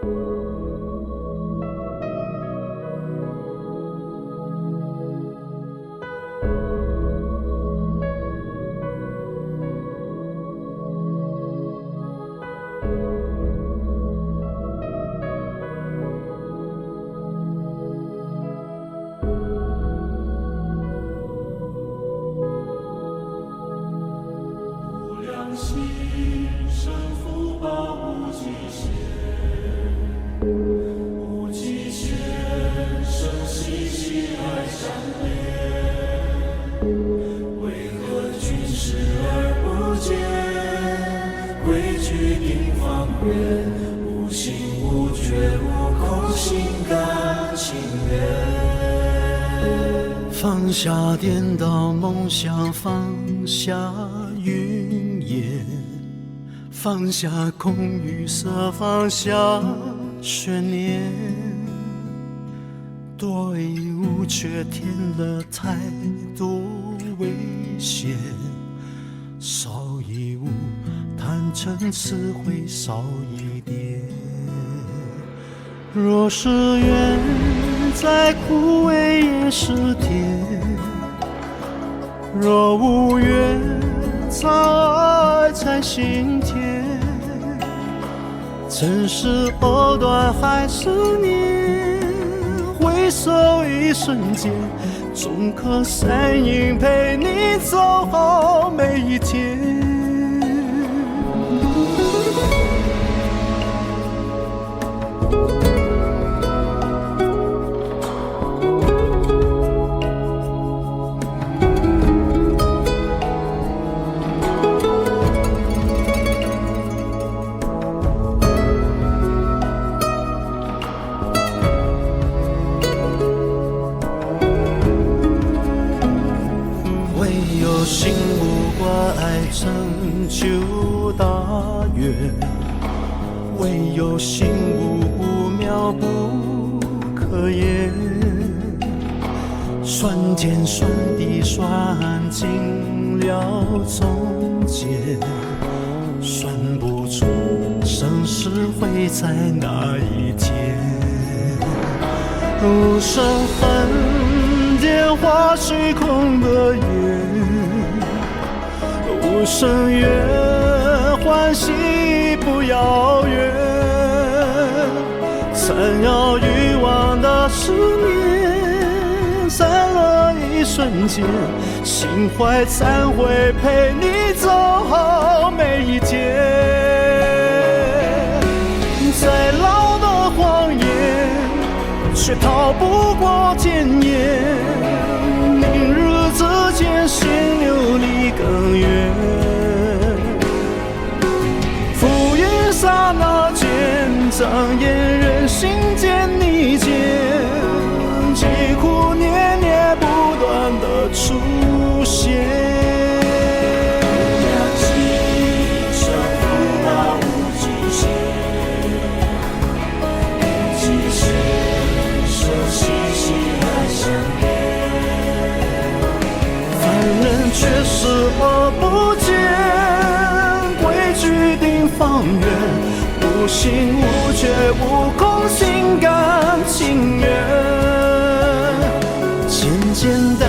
無量心，生福報無極限，無極限，生喜喜愛相連。為何君視而不見？規矩定方圓，無心無覺無空，心甘情願。放下顛倒夢想，放下雲煙，放下空與色，放下懸念。多一物卻添了太多危險，少一物貪嗔痴會少一點。若是緣，再苦味也是甜；若無緣，藏愛在心田。塵世藕斷還是連，回首一瞬間，終可身影陪你走好每一天。唯有心無掛礙，成就大願；唯有心無故，妙不可言。酸甜酸地酸盡了中間，算不出生死會在哪一天。無聲恨，點化虛空的煙，無聲願，歡喜不遙遠。纏繞欲望的思念，散了一瞬間，心懷懺悔，陪你走好每一天。再老的謊言，卻逃不過檢驗。明日之間，心流離更遠。浮雲剎那間，張眼人心間你見，疾苦年年不斷的出現。無量心，生福報無極限，無極限，生喜喜愛相連。凡人卻視而不見，規矩定方圓，無心無覺無空，心甘情願。簡簡單